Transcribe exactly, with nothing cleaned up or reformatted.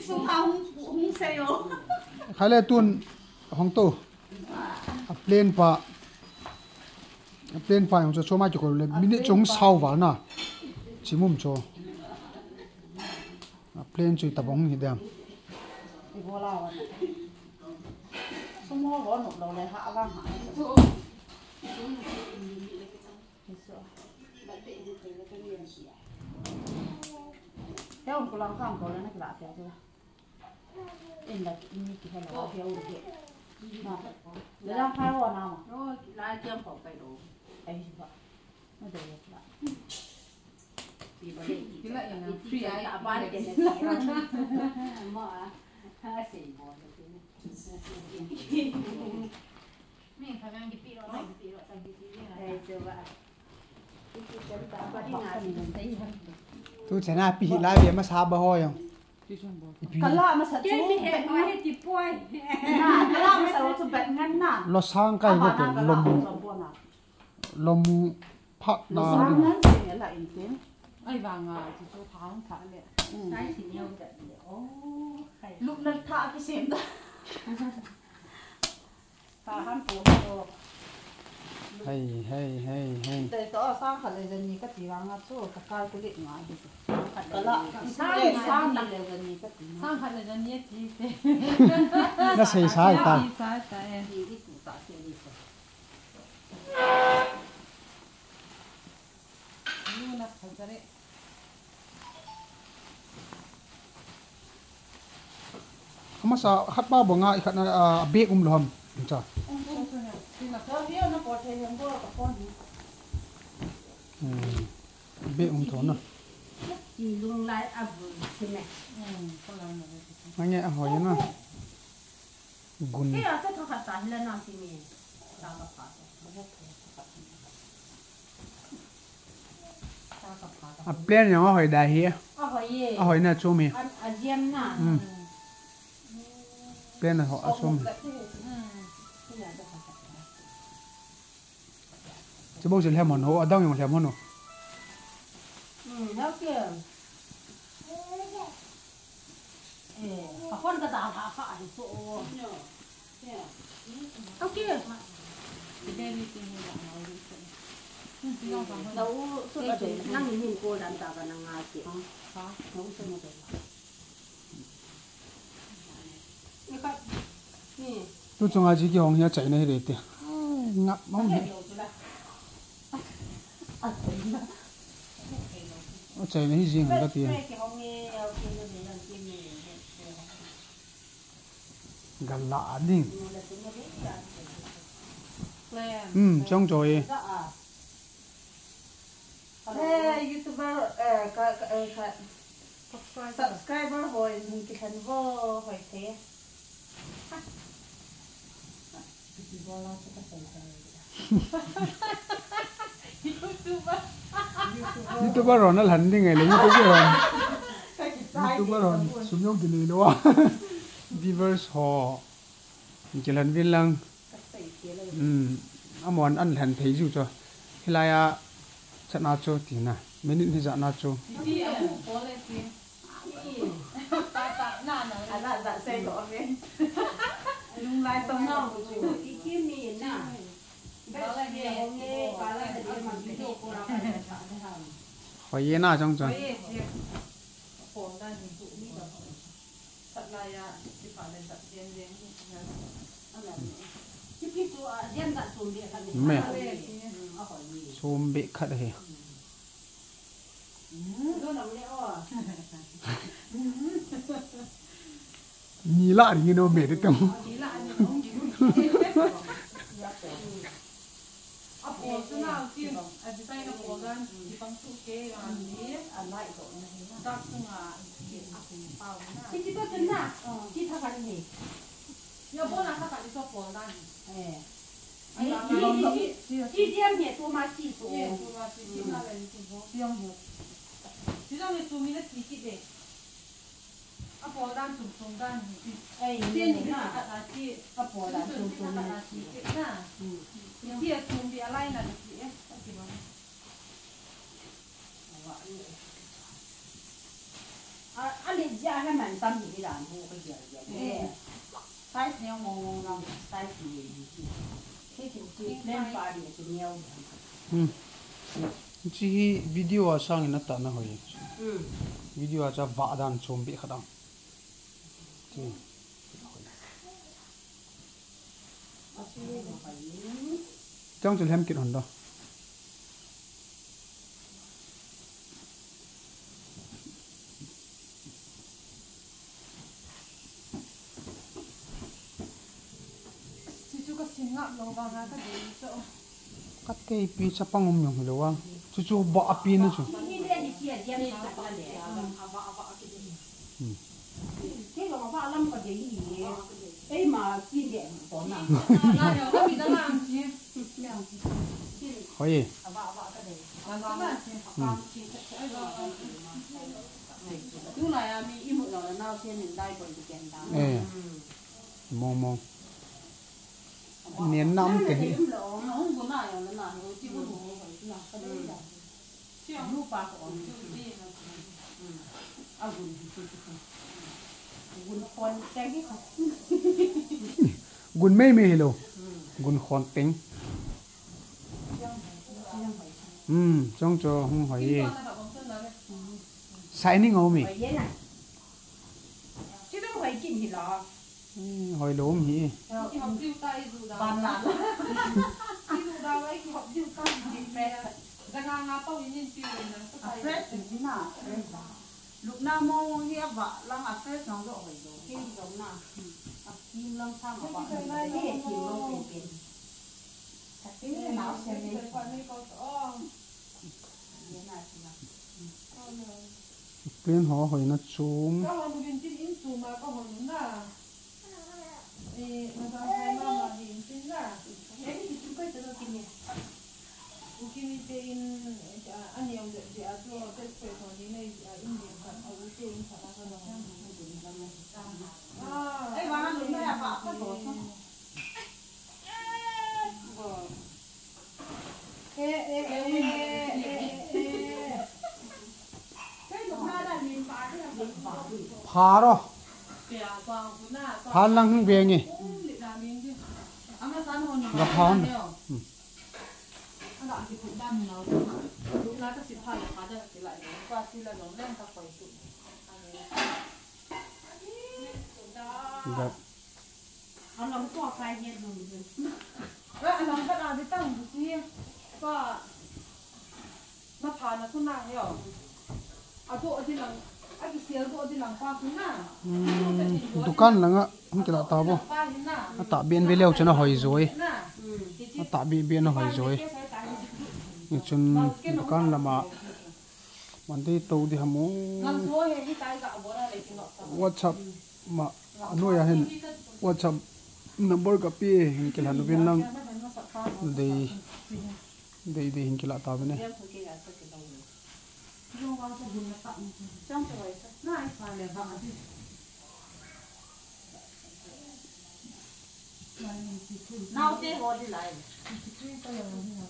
Hung sei o. Khai le tun hung to. A plane pa. A plane pa hung cho cho ma ki ko le minute chung sao val na. Chimum cho. A plane chu tabang hi dem. Sumo ho no lo le ha ga ha. He on ko lang kam ko le na kila te te. In la ni ki hello he o ke. Na. Le lang khai ho na ma. No, la kiam ko kai lo. Ai ba. Na de la. Kila ina free ai. Aban ke na. Ma. Ha sei bo. Tu chana pi hi lai ve masa ba ho jong. Ipi. Kala masa chu. Ke mi he ko he ti poi. Na, kala masa chu bet ngan na. Losang kai ko lomu. Lomu phat na. Losang ngan se la in tin. Ai vanga chu chu thang tha le. Sai si neo da le. Oh, kai. Luk lal tha ki sem da. Hei, hei, hei, hei. Dei to sang khat le jan ni ka ti vang a chu ka calculate ngai hi. Ka la, sang ni le jan ni ka ti. Sang khat le jan ni ti te. Na sei sai ta. Sei sai ta e. Ni i tu ta se ni se. Ni na khat le. Amasa khat pa banga i khat na, ah, bag um lou ham. Cha. Hmm. Bag um tho na. Nange a hoi na. Gun. A plan jong ahoi da hi. Ahoi e. Ahoi na chu mi. A, a jam na. Hmm. Plan ho a sum. Hmm. Chu bou chu lhem hon ho, adang jong lhem hon ho. Hmm, okay. Eh, ka phone ka da ha kha ahi so. Okay. Na u su a de, nang ni min ko dan ta ka na nga ke. Ha? Na u su na de. Ni ka, ni. Tu chunga ji ki hong hi a chaina hi de te. Ai, ngap mong hi. A chaina. A chaina hi jing ka ti. Gala ding. Hmm, chong choi. Eh, YouTuber, eh, ka, ka, eh, ka, subscriber hoi, hung kilhen vo, hoi the. YouTuber. YouTuber hon a lhan ding ngai le, YouTuber hon. YouTuber hon, sum jong kinei lou a. Viewers ho. Kilhen vin lang. Hmm, amon an lhen thei ju chu. Hilai a chatna chu tina. Minute hi jatna chu. Hoi ye na chong chong. Me. Sum beh khat ahi. Ni la ri no me de tong. A pawl chu nau tin, a design a pawl dan, i pang chu ke, a ni, a light doh na hi na. Dark sunga, a pung pau na. Ki ti to chun na, ki tha kan ni. Ya bo na tha kan ni so pawl dan. Eh. Ai, ni, ni, ni, ni, ni diam ni tu ma chi tu. Ye, tu ma chi, chi na le ni tu bo. Ti jong ni. Ti jong ni tu mi na ti ki de. A pawl dan chom chom dan hi. Ai, ti ni na. Khat a ti. A pawl dan chom chom na ti. Na. Hmm. Ti a chom bi a lai na ti e. A ti ba. A wa ni. A, a le jia he man tam hi ran hu ka jia jia. Eh. Size neo mo mo ram size ni. Ki ki ki plan pa di ki neo. Hmm. Chi hi video a sang in ata na hoi. Hmm. Video a cha va dan chom bi kha dang. Chi. Chang chu lhem kit hon do. Chu chu ka sin ngap lo vang a ka dei chu. Ka teipi chapang um jong hilou a. Chu chu ba a pi na chu. Hmm. Kei jong a va lam ka dei hi. Eima kin de ko na. Hoi. Hmm. Tulai a mi imut lo na nau sia min dai ko di ken da. Eh. Mong mong. Nen nam te hi. Gun mei mei hi lo. Gun khon teng. Hmm, chong cho hung hoi. Shining o mi. Hoi lo um hi. Ban la. A fresh in na, fresh. Lupna mo hi a va lang a fresh lang jo hoi lo. Kin jo na. A kim lang sang a va. Ni kim lo pen pen. Ka tin na o se ni. Ye na ti na. Plan ho hoina chom. Ka hon bin tin in chom a ka hon na. Eh, na ba hai mama din tin na. Eh, ni chu kai ta lo tin ni. U Kimi te in, eh, a, a neo de, de a chu, te pe ko ni nei, a, in din ka, a u te in ka, a ka lo. Ah, eh, wa na lo na ya pa, pa to. Bo. Pharo. Phan lang hung ve nge. Ga phan. Hmm. Ga. Alang tua kai nge dum dum. Ra alang khat a di tang du si. Pa. Na pha na ku na he o. A do di lang. A ki sel do di lang pa ku na. Hmm, dukan langa hung kila ta bo. Pa hi na. A ta ben ve leo chana hoi joi. Na. A ta bi ben a hoi joi. Ni chun dukan lama. Mande to di hamo. WhatsApp ma, anoiya hin WhatsApp number ka pe hin kila nu bin lang. Dei, dei, dei hin kila ta bine. Nau te ho di lai.